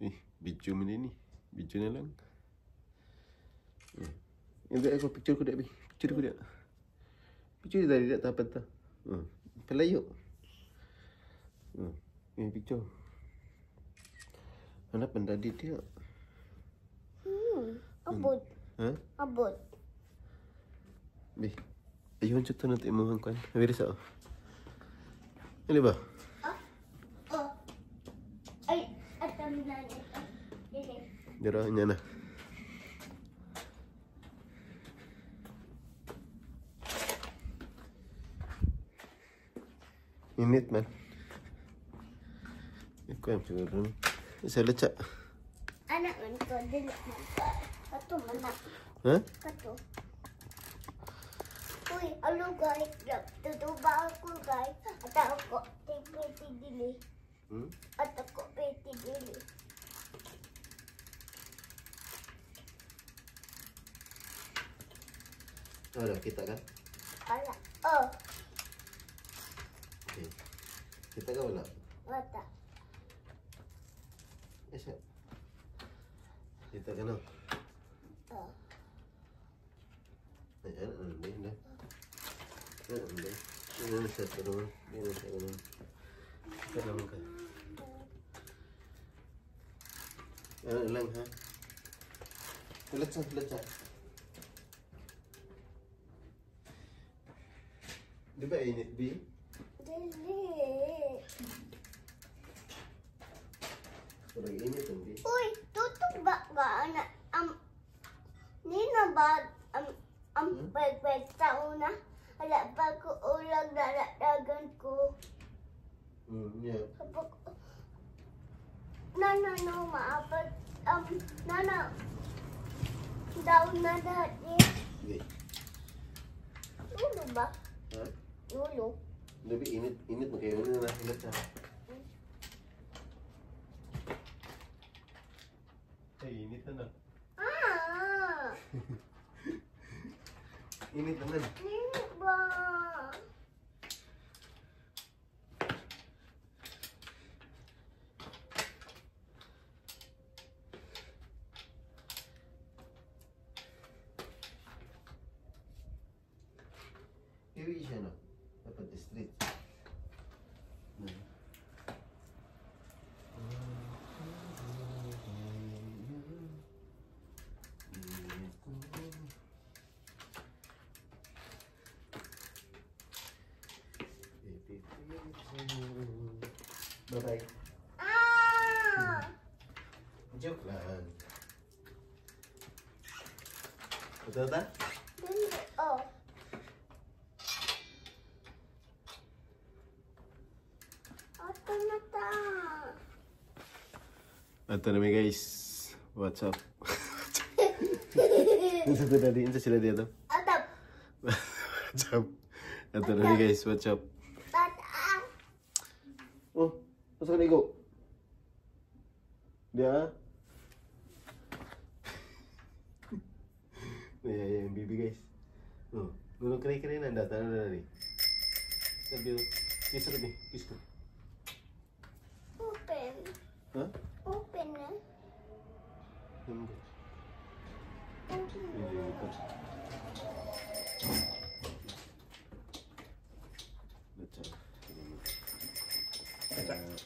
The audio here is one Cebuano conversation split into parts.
Eh, video mo din eh. Video na lang. Hindi ako, picture ko di, picture ko di. Picture dali di, dapat ta. Palayo. Eh, picture. Hanap ang daddy tiya. Abot. Ha? Abot. Bi. Ayun, siya ito natin imuhang kwan. Habiri sa oh. Ano ba? Oh. Ay, atam na nito. Dili. Dira, niya na. Init man. Ikaw yung siguro. Isa latsa. Anak man ko, dili man ko. Kato man na. Ha? Kato. Uy, alo guys. Tutuba ako guys. At ako, pwede dili. Hmm? At ako, pwede dili. Wala, kita ka? Wala. Oh. Okay. Kita ka wala? Wala. Isa. Kita ka na? Oh. Ay, ano, ano, ano, ano, ano, ano, ano, sa tulungan, ano, sa tulungan. Kita naman ka. Ano lang, ha? Latsa, latsa. Di ba init, B? Dili. Parang init, hindi? Uy, tutuba ka, anak. Nina ba, ang pagpag sa una? Wala pa ko ulag daladagan ko. Yeah. Kapag, nana, no, maapat, nana, daw na dati. Sige. Ulo ba? Ha? Ulo. Labi, init, init mo kayo. Ano na, init na. Ay, init na na. Ah! Init naman. Init ba? Iwi siya, no? Dapat street. No. Bye-bye. Ah! Joke lang. Betul tak? Dili, oh. Ato na ta. Ato na mi guys. What's up? Unsa to daddy? Unsa sila dito? Atap. What's up? Ato na mi guys. What's up? Tata. Oh, unsa ka ligo? Dia? Ay, yung baby guys. Oh, nung kray-kray na data na na ni. Sabi ko, kiss ko ni, kiss ko. Open. Ha? Open na. Ano ba? Open. Hindi ito. Let's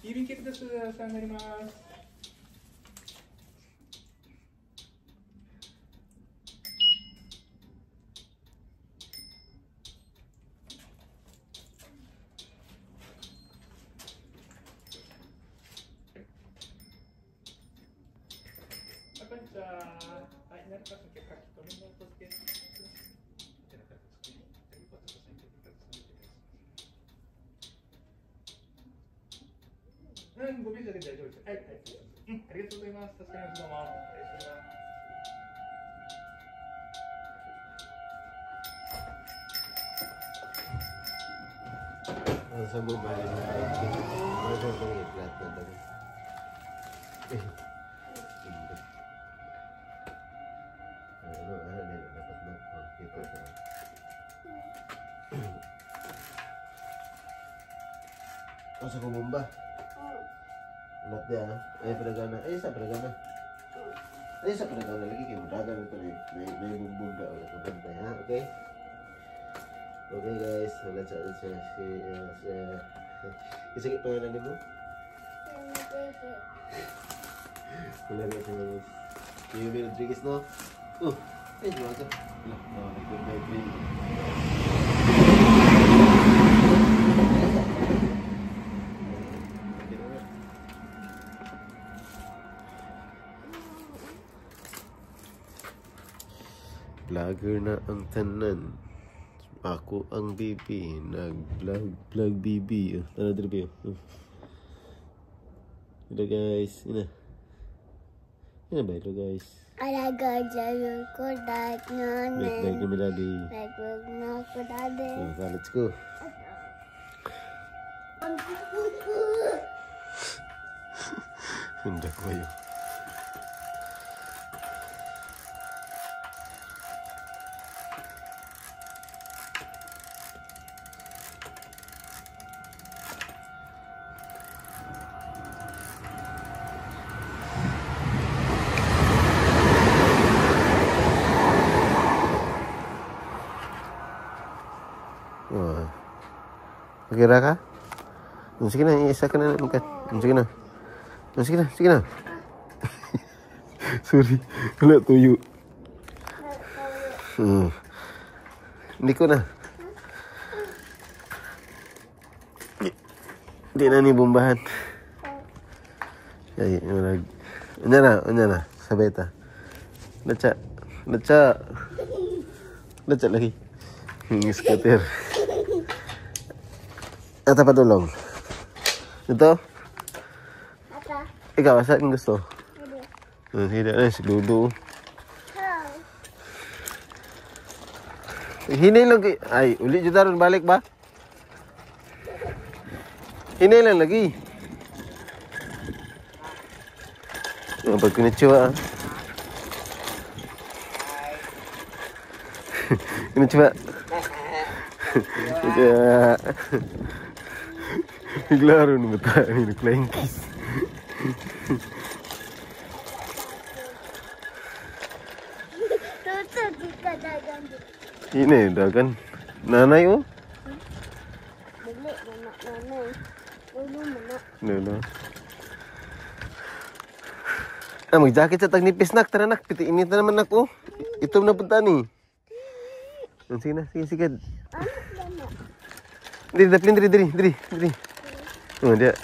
郵便局です。お世話になります。あ、こんにちは。はい、成川さん、書き留めのお助け。うん、5秒で大丈夫です。はい、はい、うん、ありがとうございます。助かります。どうも。失礼します。 Sa mobile na flat na dali. Ano, ano, dapat na. Oh, kita Asa ko bomba? Ulat dia. Ay palagana. Ay sa palagana. Ay sa palagana lagi kay mudagan ito eh. May bumbum da wala ka bantay ha. Okay? Okay guys, wala sa si isa kay pangalan nimo? Wala na siya guys. Yumi Rodriguez no? Oh, ay wala ka. No, good night baby. Vlogger na ang tanan. Ako ang baby. Nag-vlog, vlog baby. Oh, tara diri. Oh. Hello guys. Ina. Ina ba? Hello guys. Hello guys. Hello ko dad. Bye bye daddy. Bye bye ko daddy. Okay, let's go. Hindi ko kayo. Okay ra ka? Sige na, isa ka na. Sige na. Sige na, sige na. Sorry, wala tuyo. Hindi ko na. Hindi na ni bombahan. Ay, wala. Unya na. Sabay ta. Latsa. Latsa. Latsa lagi. Yung scooter. Ata padulong. Ito? Ata. Ikaw, saan gusto? Sige na, si Ludo. Hinay lang kay... Ay, uli dyan taron, balik ba? Hinay lang lagi. Pag konnichiwa. Konnichiwa. Konnichiwa. Naglaro na ba tayo? Nag-flying kiss. Ini dagan. Nanay oh. Dili nanay. Lolo mana. Lolo. Ah, mag-jacket sa tagnipis nak. Tara nak, piti init na naman ako. Itom na punta ni. Sige na, sige, sige. Diri, daplin, diri, diri, diri, diri. Oh, dia.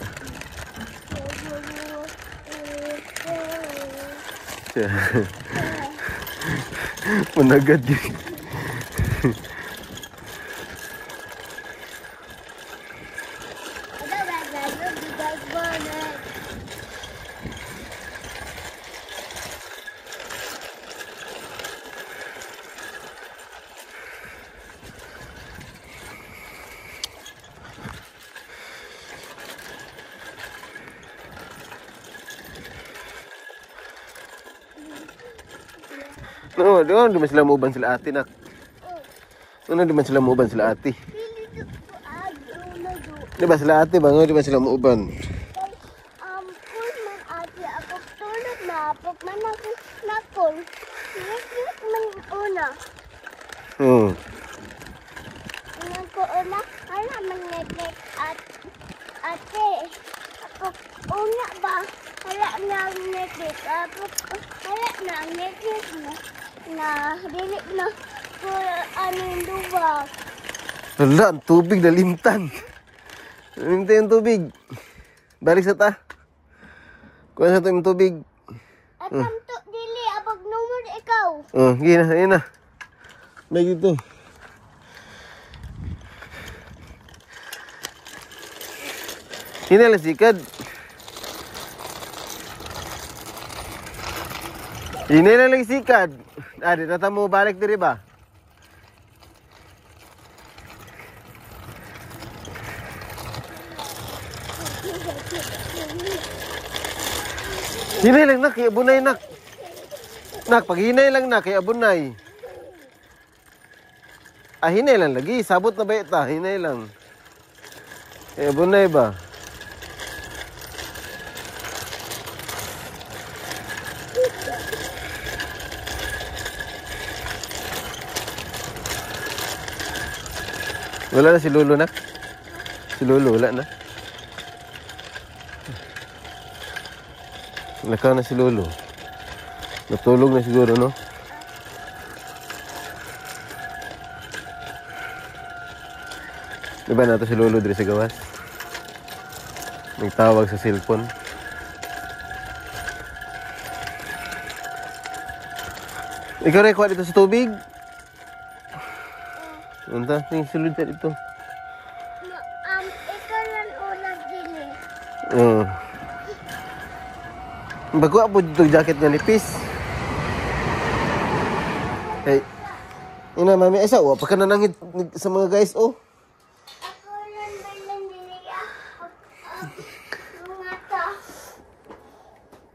Managad yun. No, doon di man sila muuban sila ate nak. Ano di man sila muuban sila ate? Di ba sila ate ba? Di ba sila muuban? Kul man ate ako tulog na apok man ako nakol. Man una. Una ko una ala man ngek at ate. Apok una ba? Ala na ngek apok ala na ngek na. Na dili na ko ano yung duwag. Wala, ang tubig nalimtan. Nalimtan yung tubig. Balik sa ta. Kuha sa to yung tubig. At tamto dili abag numero ikaw. Oh, sige na, sige na. Balik dito. Hinala sikad. Hinala lang sikad. Ah, di na mo balik diri ba? Hinay lang nak, kay abunay nak. Nak, paghinay lang nak, kay abunay. Ah, hinay lang lagi. Sabot na ba ita? Hinay lang. Eh, bunay ba? Wala na si Lolo na? Si Lolo, wala na. Lakaw na si Lolo. Natulog na siguro, no? Diba nato si Lolo diri sa gawas? Nagtawag sa cellphone. Ikaw rin, kuha dito sa tubig. Unta, tingin sulod sa dito. Ikaw lang ulag din eh. Oo. Bago po dito jacket nga nipis. Hey. Ina mami, ay sa wa pa ka nanangit sa mga guys oh. Ako lang balang dili mga ta.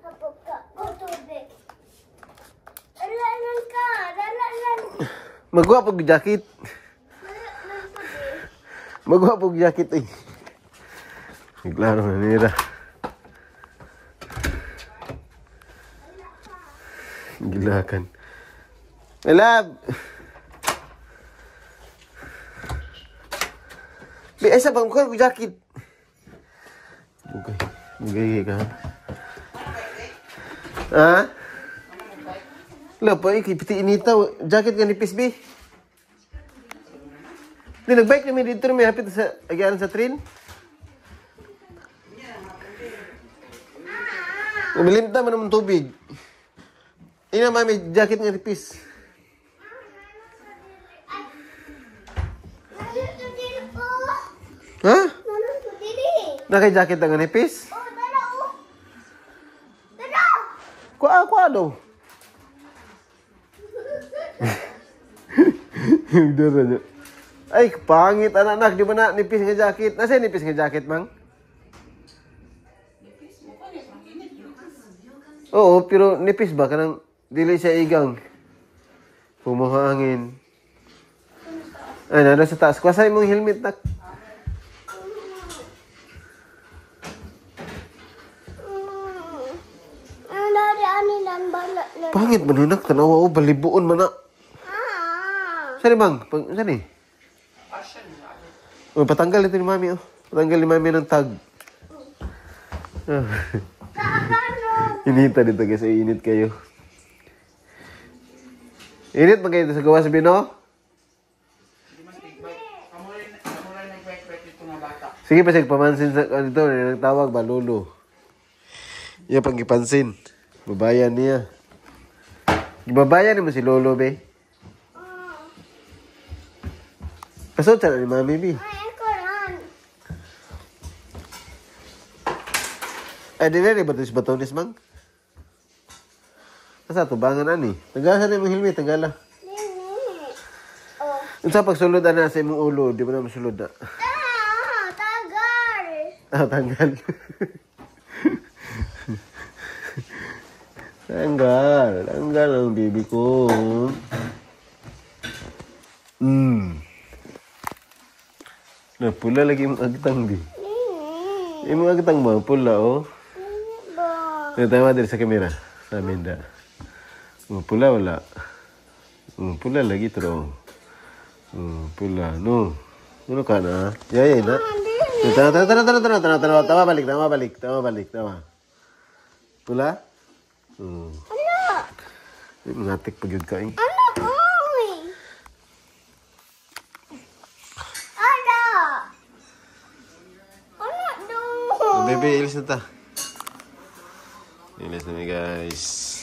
Kapag ka o tubig. Dalalan ka, dalalan. Magwa pag jacket. Magwa pag jacket eh. Klaro na nira. Gilakan. My love! Bi, ay sa bang ko jacket. Bugay. Bugay ka. Ha? La pa ikipiti inita jacket nga nipis bi. Di nagbike na mi dito mi hapit sa agianan sa train. Umilimta man naman tubig. Ina mami jacket nga nipis. Ha? Naka jacket nga nipis? Oh, dala oh. Dala. Kuha kuha daw. Dara niya. Ay, pangit anak-anak, di ba na nipis nga jacket? Nasa nipis nga jacket, mang? Oo, pero nipis ba kanang dili siya igang pumuhangin. Ay, nasa sa taas. Kuha mong helmet nak. Pangit man yun, nak. Tanawa, oh, balibuon man na. Saan bang? Saan eh? Oh, patanggal ito ni mami, oh. Patanggal ni mami ng tag. Inita dito guys, init kayo. Init man kayo dito sa gawas, Bino? Sige pa siya, pamansin sa dito, nagtawag ba, Lolo? Iya pang gipansin. Babayan niya. Babayan mo si Lolo, be. Pasod sa ni Mami, be. Ay, di na ba ito si Batones, mang? Asa, tubangan ani. Tanggalan sa imong helmet, tanggala. Oh. Unsa pagsulod ana sa imong ulo, di ba na masulod na? Ah, tagal. Ah, tanggal. Tanggal. Tanggal ang baby ko. Napula lagi imong agtang, di. Imong agtang mo, pula, oh. Tama din sa kamera. Sa amin da. Pula wala. Pula lagi to. Pula. No. Ano ka na? Yay, na. Tara, tara, tara, tara, tara, tara, tara. Tama balik, tama balik, tama balik, tama. Pula? Ano? Ngatik pag yun ka, eh. Ano? Uy! Ano? Ano do? Baby, ilis na ta. Ilis na mi, guys.